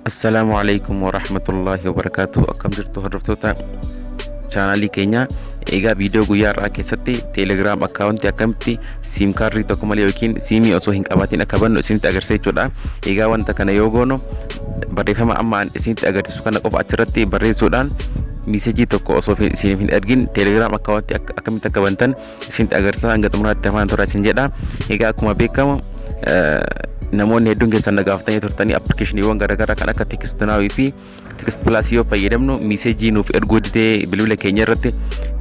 Assalaamu alaikum warahmatullaahi wabarakaatu. Akkam jirtu, hordoftoota chaanaalii keenyaa? Egaa viidiyoo guyyaa har'aa keessatti Telegram akkaawuntii akkamitti SIM kaardii tokko malee yookiin siimii osoo hin qabaatiin akka bannu isinitti agarsiisa jechuudha. Egaa wanta kana yoo goonu, barreeffama amma an isinitti agarsiisu kana qofa achirratti barreessuudhaan miisejii tokko osoo isiniif hin ergin Telegram akkaawuntii akkamitti akka bantan isinitti agarsiisa. Hanga xumuraatti afaan turaa isin jedha. Egaa akkuma beekamu, namoonni hedduun keessan na gaafatanii turtanii, appilikeeshiniiwwan garaagaraa kan akka TextNow fi Text Plus yoo fayyadamnu miisejii nuuf erguu didee bilbila keenya irratti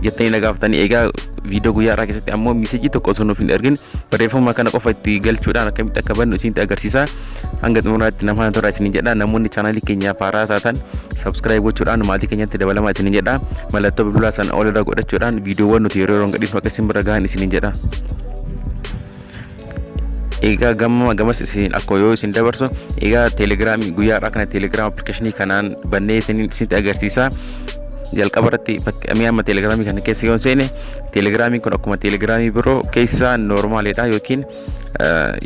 jettanii na gaafatanii. Egaa viidiyoo guyyaa har'aa keessatti ammoo miisejii tokko osoo nuuf hin ergin barreeffama kana qofa itti galchuudhaan akkamitti akka bannu isinitti agarsiisa. Hanga xumuraatti nama turaa isin jedha. Namoonni chaanaalii keenyaaf haaraa taatan subscribe gochuudhaan maatii keenyatti dabalamaa isin jedha. Mallattoo bilbilaa sana ol irra godhachuudhaan viidiyoowwan nuti yeroo yeroon gadhiifnu akka isin bira gahan isin jedha. Egaa gama gamas isin akkuma yoo isin dabarsu, egaa teelegiraamii guyyaa har'aa kana Telegram appilikeeshinii kanaan bannee isinitti agarsiisa. Jalqaba irratti mi'a amma teelegiraamii kana keessa yoo seene, teelegiraamiin kun akkuma teelegiraamii biroo keessa noormaalidha, yookiin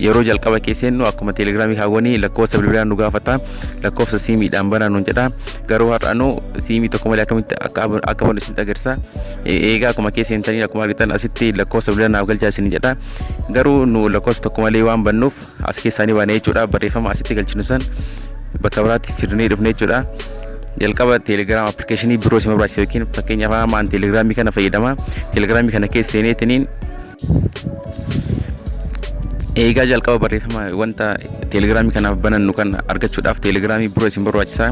yeroo jalqaba keessa seennu akkuma teelegiraamii kaawwanii lakkoofsa bilbilaa nu gaafata, lakkoofsa siimiidhaan banaa nuun jedha. Garuu har'a nu siimii tokko malee akkamitti akka banu isinitti agarsiisa. Egaa akkuma keessa seentanii akkuma argitan asitti lakkoofsa bilbilaa naaf galchaa isin jedha. Garuu nu lakkoofsa tokko malee waan bannuuf as keessaa ni baana jechuudha. Barreeffama asitti galchinu san bakka biraatti fidnee dhufne jechuudha. Jalqaba Telegram appilikeeshinii biroo isin barbaachisa, yookiin fakkeenyaaf amma an teelegiraamii kana fayyadama. Teelegiraamii kana keessa seeneetiniin eegaa jalqaba barreeffama wanta teelegiraamii kanaaf banannu kan argachuudhaaf teelegiraamii biroo isin barbaachisa.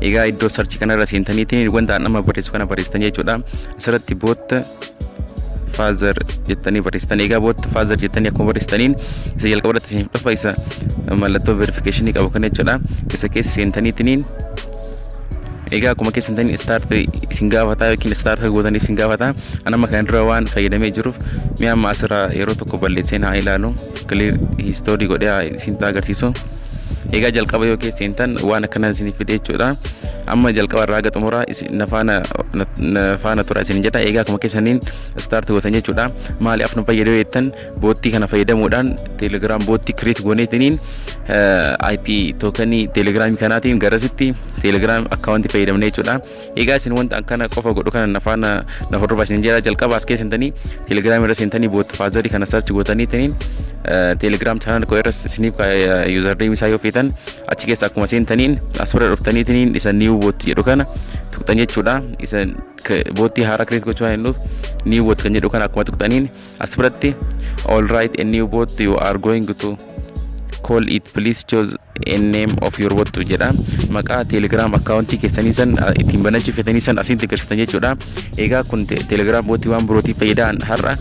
Egaa iddoo search kanarra seentaniitiin wanta an amma barreessu kana barreessitan jechuudha. Asirratti BotFather jettanii barreessitan. Egaa BotFather jettanii akkuma barreessitaniin isa jalqaba irratti isiniif dhufa, isa mallattoo verification qabu kana jechuudha. Isa keessa seentaniitiin egaa akkuma keessa seentanii start isin gaafata, yookiin start gootanii isin gaafata. An amma kana dura waan fayyadamee jiruuf mi'a amma asirraa yeroo tokko balleesseen haa ilaalu, clear history godhee haa isin agarsiisu. Egaa jalqaba yoo keessa seentan waan akkana isiniif fide jechuudha. Amma jalqaba irraa haga xumuraa na faana tura isin jedha. Egaa akkuma keessaniin start gootan jechuudha. Maaliif nu fayyaduu jettan, boottii kana fayyadamuudhaan Telegram boottii create gooneetiniin IP tokenii teelegiraamii kanaatiin garasitti Telegram akkaawuntii fayyadamne jechuudha. Egaa isin wanta akkana qofa godhu kana na faana na hordofaa isin jedha. Jalqaba as keessa seentanii, teelegiraamii irra seentanii, BotFatherii kana search gootaniitiin Telegram channel koo irras isiniif username isaa yoo feetan, achi keessa akkuma seentaniin as bira dhuftaniitiin isa new bot jedhu kana tuqxan jechuudha. Isa boottii haaraa create gochuu waan jennuuf, new bot kan jedhu kana akkuma tuqxaniin as biratti "All right, a new bot you are going to call it. Please choose a name of your bot" jedha. Maqaa Telegram akkaawuntii keessanii san ittiin banachuu feetanii san asitti agarsiisan jechuudha. Egaa kun Telegram bootii waan birootiif fayyadaan, har'a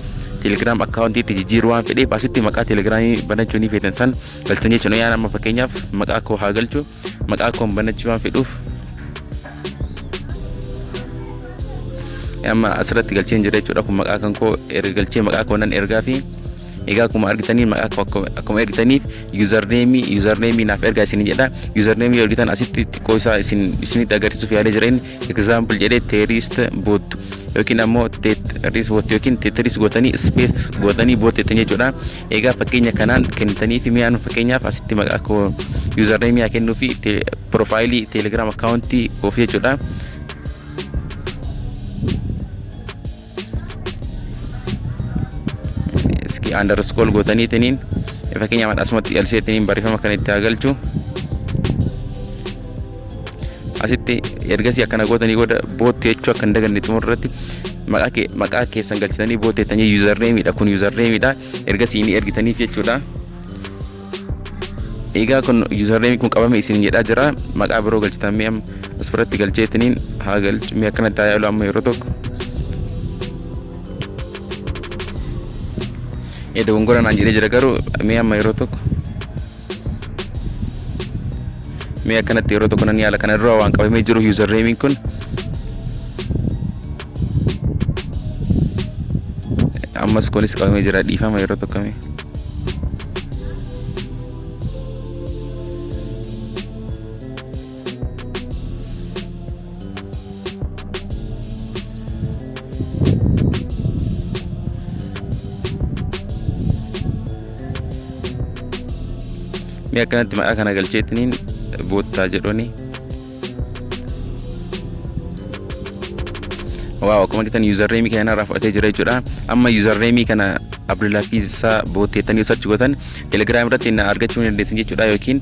Telegram akkaawuntii itti jijjiiruu waan fedheef asitti maqaa telegiraamii banachuu ni feetan san galchan jechuudha. Yaan amma fakkeenyaaf maqaa koo haa galchu, maqaa koon banachuu waan fedhuuf amma asirratti galcheen jira jechuudha. Kun maqaa kan koo erga galchee maqaa koo nan ergaa fi egaa akkuma argitanii maqaa koo akkuma ergitaniif username naaf ergaa isin jedha. Username yoo ergitan asitti xiqqoo isaa isin isinitti agarsiisuuf yaalee jira. Inni example jedhee teerist bot yookiin ammoo teetris bot yookiin teetris gootanii space gootanii bot jettan jechuudha. Egaa fakkeenya kanaan kennitanii fi mi'aan fakkeenyaaf asitti maqaa koo username haa kennuu fi profaayilii Telegram akkaawuntii koof jechuudha. Iski underscore gootaniitiniin fakkeenyaaf asumatti galcheetiniin barreeffama kana itti haa galchu. Asitti ergasii akkana gootanii booda bootti jechuu akka hin daganne, xumura irratti maqaa keessan galchitanii bot jettanii, usernameiidha kun, usernameiidha, ergasii ni ergitaniif jechuudha. Egaa kun usernameii kun qabame isin jedhaa jira. Maqaa biroo galchitan mi'a as biratti galcheetiniin haa galchu, mi'a akkanatti haa yaalu amma yeroo tokko. Ee, dogongora naan jedhee jira, garuu mi'a amma yeroo tokko mi'a akkanatti yeroo tokko nan yaala. Kana dura waan qabamee jiru usernameiin kun ammas kunis qabamee jira. Dhiifama, yeroo tokko mee. Mee akkanatti maqaa kana galcheetiniin boottaa jedhuni. Wow, akkuma argitan username kana irraa fudhatee jira jechuudha. Amma username kana Abdullafiisaa bootteettanii search gootan Telegram irratti na argachuu ni dandeessan jechuudha, yookiin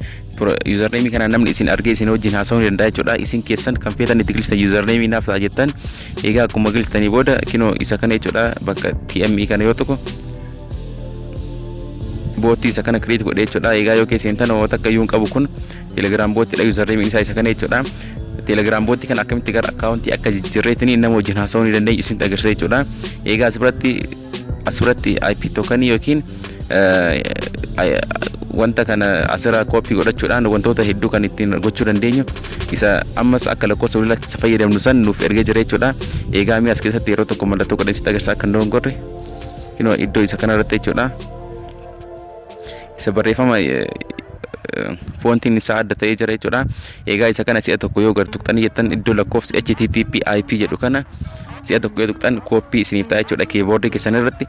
username kana namni isin argee isin wajjin haasa'uu ni danda'a jechuudha. Isin keessan kan feetan itti galchitan, username naaf ta'a jettan. Egaa akkuma galchitanii booda kinoo isa kana jechuudha, bakka TME kana yoo tokko bootii isa kana create godhe jechuudha. Egaa yoo keessa seentan waan takka iyyuu hin qabu, kun Telegram bootiidha, username isaa isa kana jechuudha. Telegram bootii kana akkamitti gara akkaawuntii akka jijjiirreetiin nama wajjin haasa'uu ni dandeenyu isinitti agarsiisa jechuudha. Egaa asirratti IP tokenii yookiin wanta kana asirraa kooppii godhachuudhaan wantoota hedduu kan ittiin gochuu dandeenyu isa ammas akka lakkoofsa bilbilaatti isa fayyadamnu san nuuf ergee jira jechuudha. Egaa mi'a as keessatti yeroo tokko mallattoo godhee sitti agarsiisa akka hin dogongorre, kinoo iddoo isa kanarratti jechuudha. Isa barreeffama foontiin isaa adda ta'ee jira jechuudha. Egaa isa kana si'a tokko yoo gad tuqxanii jettan, iddoo lakkoofsi HTTP IP jedhu kana si'a tokko yoo tuqxan kooppii isiniif ta'a jechuudha keeboordii keessan irratti.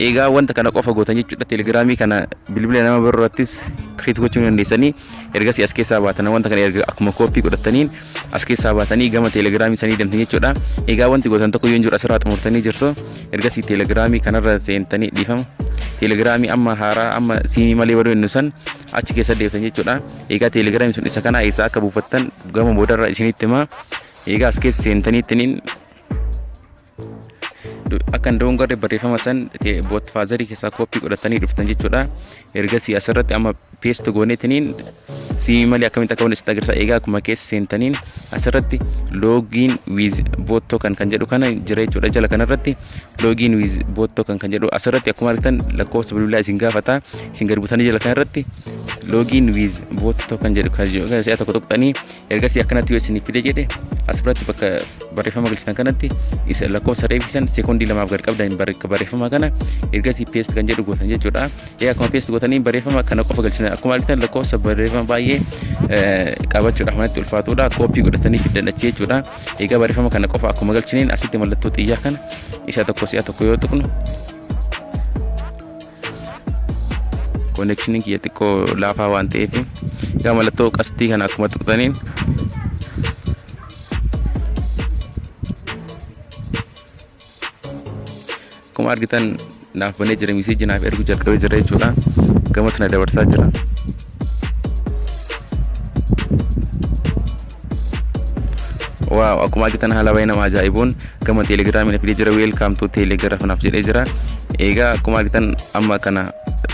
Egaa wanta kana qofa gootan jechuudha. Telegiraamii kana bilbila nama biroo irrattis create gochuu ni dandeessanii. Ergasii as keessaa baatan, wanta kana erga akkuma kooppii godhataniin as keessaa baatanii gama telegiraamii sanii deemtan jechuudha. Egaa wanti gootan tokko yoo hin jiru, asirraa xumurtanii jirtu. Ergasii telegiraamii kanarra seentanii, dhiifama, telegiraamii amma haaraa amma siimii malee baruu inni san achi keessa deemtan jechuudha. Egaa telegiraamii sun isa kana eessa akka buufattan gama boodarra isinitti hima. Egaa as keessa seentanii ittiniin akka hin dogongorre barreeffama san BotFatherii keessaa kooppii godhatanii dhuftan jechuudha. Ergasii asirratti amma paste gooneetiniin siimii malee akkamitti akka wanti sitti agarsiisa. Egaa akkuma keessa seentaniin asirratti login with bot token kan jedhu kana jira jechuudha. Jala kanarratti login with bot token kan jedhu asirratti akkuma argitan lakkoofsa bilbilaa isin gaafata. Isin gadi butanii jala kanarratti login with bot token jedhu kan jedhu si'a tokko tuqxanii, ergasii akkanatti yoo isin fide jedhe, asirratti bakka barreeffama galchitan kanatti isa lakkoofsa reefisan sekoondii 2f gad qabdan barreeffama kana, ergasii paste kan jedhu gootan jechuudha. Egaa akkuma paste gootanii barreeffama kana qofa galchitan, akkuma argitan lakkoofsa barreeffama baay'ee qabachuudhaaf manatti ulfaatudha. Kooppii godhatanii fiddan achi jechuudha. Egaa barreeffama kana qofa akkuma galchiniin asitti mallattoo xiyyaa kana isa tokko si'a tokko yoo tuqnu, connectioniin kiyya xiqqoo laafaa waan ta'eef, egaa mallattoo qastii kana akkuma tuqxaniin akkuma argitan naaf banee jira, miseejii naaf erguu jalqabee jira jechuudha. Gama sana dabarsaa jira. Wow, akkuma argitan haala baay'ee nama ajaa'ibuun gama teelegiraamii na fidee jira. Welcome to Telegram naaf jedhee jira. Egaa akkuma argitan amma kana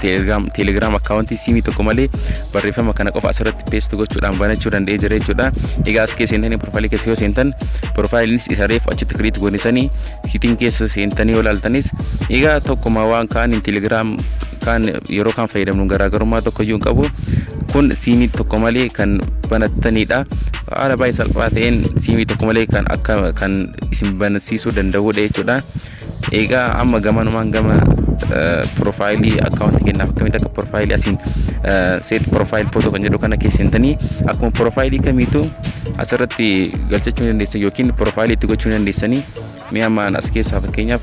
Telegram akkaawuntii siimii tokko malee barreeffama kana qofa asirratti paste gochuudhaan banachuu danda'ee jira jechuudha. Egaa as keessa seentanii profaayilii keessa yoo seentan, profaayiliinis isa reefu achitti create goonisanii setting keessa seentanii yoo ilaaltanis, egaa tokkuma waan kaan Telegram kaan yeroo kaan fayyadamnu garaagarummaa tokko iyyuu hin qabu. Kun siimii tokko malee kan banattanidha. Haala baay'ee salphaa ta'een siimii tokko malee kan akka kan isin bansiisuu danda'udha jechuudha. Egaa amma gamanumaan gama profaayilii akkaawuntii kennaaf akkamitti akka profaayilii asiin set profile photo kan jedhu kana keessa seentanii akkuma profaayilii kamiitu asirratti galchachuu ni dandeessan yookiin profaayilii itti gochuu ni dandeessanii. Mi'a ammaan as keessaa fakkeenyaaf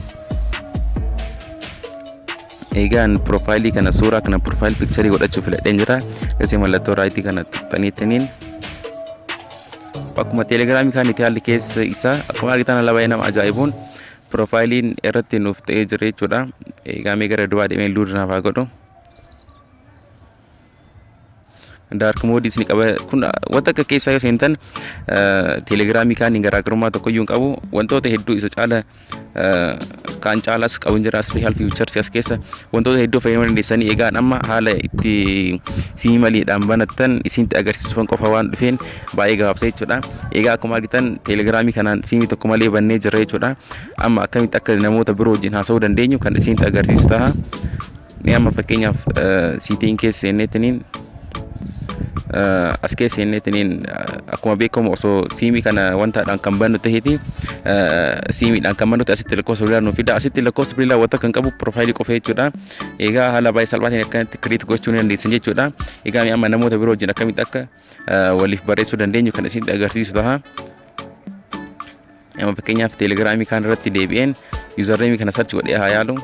egaan profaayilii kana suuraa kana profile picturii godhachuu filadheen jira. Gasii mallattoo rightii kana tuqxaniittiniin akkuma teelegiraamii kan itti haalli keessa isaa akkuma argitan haala baay'ee nama ajaa'ibuun profaayiliin irratti nuuf ta'ee jira jechuudha. Egaa mee gara duubaa deemee load naaf haa godhu. Dark modeis ni qaba. Kun wanta akka keessaa yoo seentan teelegiraamii kaaniin garaagarummaa tokko iyyuu hin qabu. Wantoota hedduu isa caala kaan caalas qabu jira. Special features as keessa wantoota hedduu fayyadamuu dandeessanii. Egaan amma haala itti siimii maliidhaan banattan isinitti agarsiisuufan qofa waan dhufeen baay'ee gabaabsa jechuudha. Egaa akkuma argitan teelegiraamii kanaan siimii tokko malee bannee jirra jechuudha. Amma akkamitti akka namoota biroo wajjin haasa'uu dandeenyu kan isinitti agarsiisu ta'a. Mee amma fakkeenyaaf setting keessa seenneetiniin, as keessa seenneetiniin, akkuma beekamu osoo siimii kana wantaadhaan kan bannu ta'eeti, siimiidhaan kan bannu ta'e, asitti lakkoofsa bilbilaa nuuf fida. Asitti lakkoofsa bilbilaa wanta kan qabu profaayilii qofa jechuudha. Egaa haala baay'ee salphaatiin akkanatti create gochuu ni dandeessan jechuudha. Egaa mee amma namoota biroo wajjin akkamitti akka waliif barreessuu dandeenyu kan isinitti agarsiisu ta'a. Amma fakkeenyaaf teelegiraamii kaan irratti deebi'een username kana search godhee haa yaalu.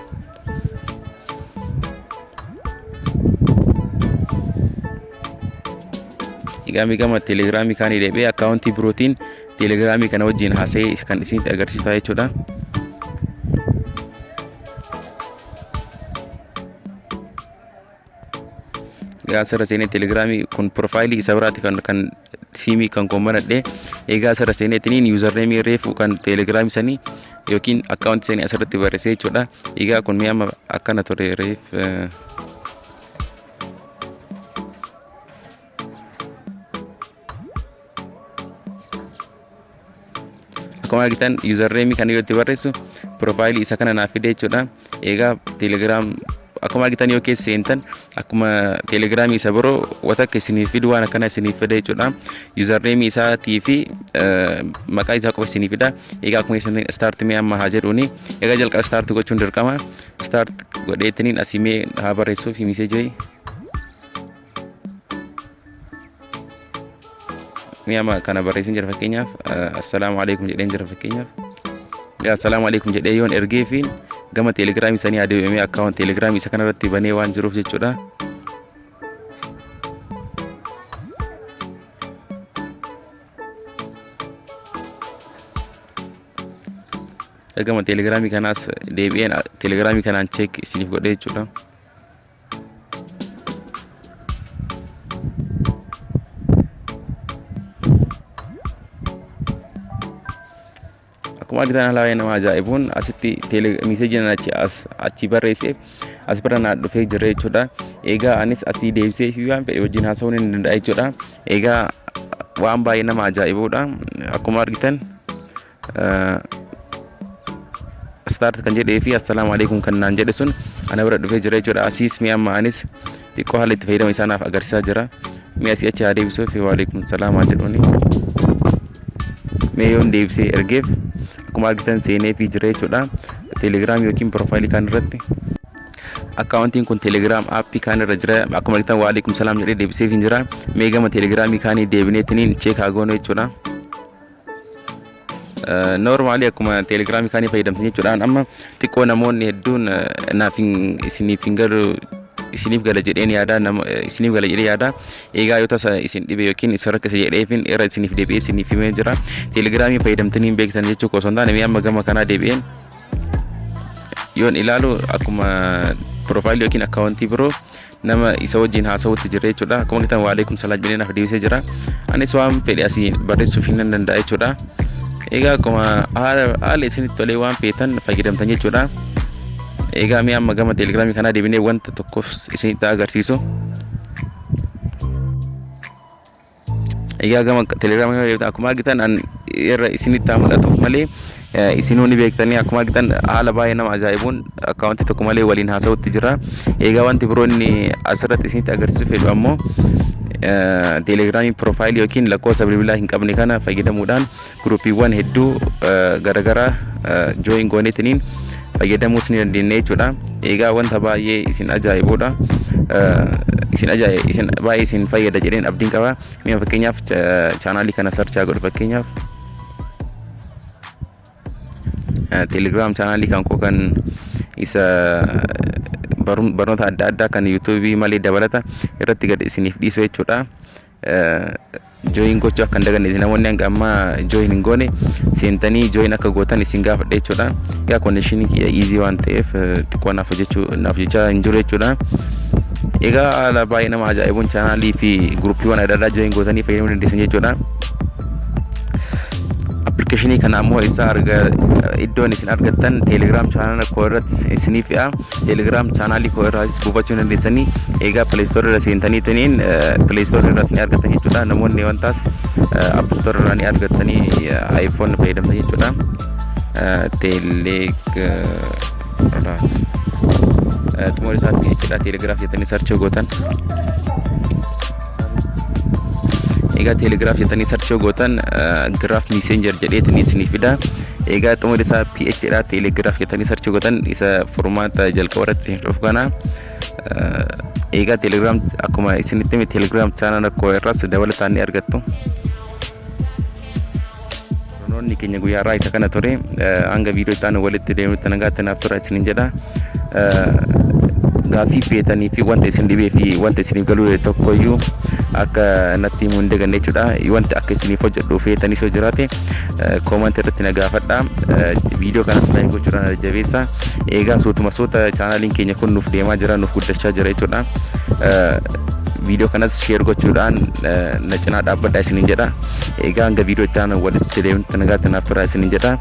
Egaa mee gama teelegiraamii kaanii deebi'ee akkaawuntii birootiin Teelegiraamii kana wajjin haasa'ee kan isinitti agarsiisaa jechuudha. Egaa asirra seenee teelegiraamii kun piroofaayilii isa biraati kan siimii kan koon banadhe. Egaa asirra seeneetiniin yuuzarneemii reefu kan teelegiraamii sanii yookiin akkaawuntii sanii asirratti barreessee jechuudha. Egaa kun mi'a amma akkana ture reef. Akkuma argitan yuuzarneemii kana yoo itti barreessu piroofaayilii isa kana naaf fide jechuudha. Egaa teelegiraam akkuma argitan yoo keessa seentan akkuma teelegiraamii isa biroo wanta akka isiniif fidu waan akkana isiniif fida jechuudha. Yuuzarneemii isaatii fi maqaa isaa qofa isiniif fida. Egaa akkuma isin start mee amma haa jedhuuni. Egaa jalqaba start gochuun dirqama. Start godheetiniin asii mee haa barreessuuf miseejii. Mee amma kana barreessin jira, fakkeenyaaf assalaamu alaikum jedheen jira fakkeenyaaf. Egaa assalaamu alaikum jedhee yoon ergee fi gama teelegiraamii sanii adeemee akkaawunt teelegiraamii isa kanarratti banee waan jiruuf jechuudha. Gama teelegiraamii kanaas deebi'een teelegiraamii kanaan check isiniif godhee jechuudha. Akkuma argitan haala baay'ee nama ajaa'ibuun asitti miiseejiin achi as achi barreesse as bira naa dhufee jira jechuudha. Egaa anis asii deebisee fi waan fedhe wajjin haasa'uu ni danda'a jechuudha. Egaa waan baay'ee nama ajaa'ibuudha. Akkuma argitan start kan jedhee fi assalaamu alaikum kan naan jedhe sun ana bira dhufee jira jechuudha. Asiis mi'a amma anis xiqqoo haala itti fayyadama isaa naaf agarsiisaa jira. Mi'a asii achi haa deebisuu fi waalaikum salaam haa jedhuuni. Mee yoon deebisee ergeef akkuma argitan seenee fi jira jechuudha. Telegiraam yookiin piroofaayilii kaan irratti. Akkaawuntiin kun telegiraam aappii kaan irra jira. Akkuma argitan waalaikum salaam jedhee deebisee hin jira. Mee gama telegiraamii kaanii deebineetiniin check haa goonu jechuudha. Normally akkuma teelegiraamii kaanii fayyadamtan jechuudhaan amma xiqqoo namoonni hedduun naaf hin isiniif hin galu, isiniif gala jedheen yaada, nama isiniif gala jedhee yaada. Egaa yoo tasa isin dhibe yookiin isin rakkise jedheefin irra isiniif deebi'ee isiniif himee jira. Teelegiraamii fayyadamtanii hin beektan jechuu koo osoo hin taane, mee amma gama kanaa deebi'een yoon ilaalu akkuma piroofaayilii yookiin akkaawuntii biroo nama isa wajjin haasa'utti jira jechuudha. Akkuma argitan waalaikum salaam jedhee naaf deebisee jira. Anis waan fedhe asii barreessuuf hin danda'a jechuudha. Egaa akkuma haala isinitti tolee waan feetan fayyadamtan jechuudha. Egaa mee amma gama teelegiraamii kanaa deebinee wanta tokkoof isinitti agarsiisu. Egaa gama telegiraamii kana deemtan akkuma argitan an irra isinitti haa mul'atuuf malee isinuu ni beektanii, akkuma argitan haala baay'ee nama ajaa'ibuun akkaawuntii tokko malee waliin haasa'utti jira. Egaa wanti biroo inni asirratti isinitti agarsiisuu fedhu ammoo telegiraamii piroofaayilii yookiin lakkoofsa bilbilaa hin qabne kana fayyadamuudhaan guruupiiwwan hedduu garaagaraa jooyin gooneetiniin fayyadamuus ni dandeenya jechuudha. Egaa wanta baay'ee isin ajaa'ibudha. Isin ajaa'ib isin baay'ee isin fayyada jedheen abdiin qaba. Mee fakkeenyaaf chaanaalii kana sarchaa godhu, fakkeenyaaf Telegram chaanaalii kan koo kan isa barnoota adda addaa kan yuutuubii malee dabalata irratti gad isiniif dhiisu jechuudha. Join gochuu akka hin daganne, namoonni hanga ammaa join hin goone seentanii join akka gootan isin gaafadha jechuudha. Egaa connection kiyya easy waan ta'eef xiqqoo naaf hojjechuu naaf hojjechaa hin jiru jechuudha. Egaa haala baay'ee nama ajaa'ibuun chaanaalii fi guruppiiwwan adda addaa join gootanii fayyadamuu dandeessan jechuudha. Appilikeeshinii kana ammoo isa arga iddoon isin argattan Telegram chaanaala koo irratti isiniif fe'a. Telegram chaanaalii koo irraas buufachuu dandeessanii. Egaa Play Store irra seentaniitiniin Play Store irraas ni argattan jechuudha. Namoonni wantaas App Store irraa ni argattanii iPhone fayyadamtan jechuudha. Telegram xumura isaatti jechuudha. Telegraph jettanii search gootan. Egaa Telegraph jettanii search gootan Graph Messenger jedheetiin isinii fida. Egaa xumura isaa PH dha. Telegraph jettanii search gootan isa furmaata jalqaba irratti isin dhufu kana. Egaa Telegram akkuma isinitti hime Telegram channel koo irraas dabalataan ni argattu. Barnoonni keenya guyyaa irraa isa kana ture. Hanga viidiyoo itti aanu walitti deemnutti nagaatti naaf tura isinin jedha. Gaaffii feetanii fi wanta isin dhibee fi wanta isiniif galuu tokkoyyuu akka natti himuu hin daganne jechuudha. Wanti akka isiniif hojjedhu feetanis yoo jiraate, comment irratti na gaafadha. Viidiyoo kanas like gochuudhaan na jabeessa. Egaa suutuma suuta chaanaaliin keenya kun nuuf deemaa jira, nuuf guddachaa jira jechuudha. Viidiyoo kanas share gochuudhaan na cinaa dhaabbadha isiniin jedha. Egaa hanga viidiyoo itti aanu walitti deemtu nagaatti naaf turaa isiniin jedha.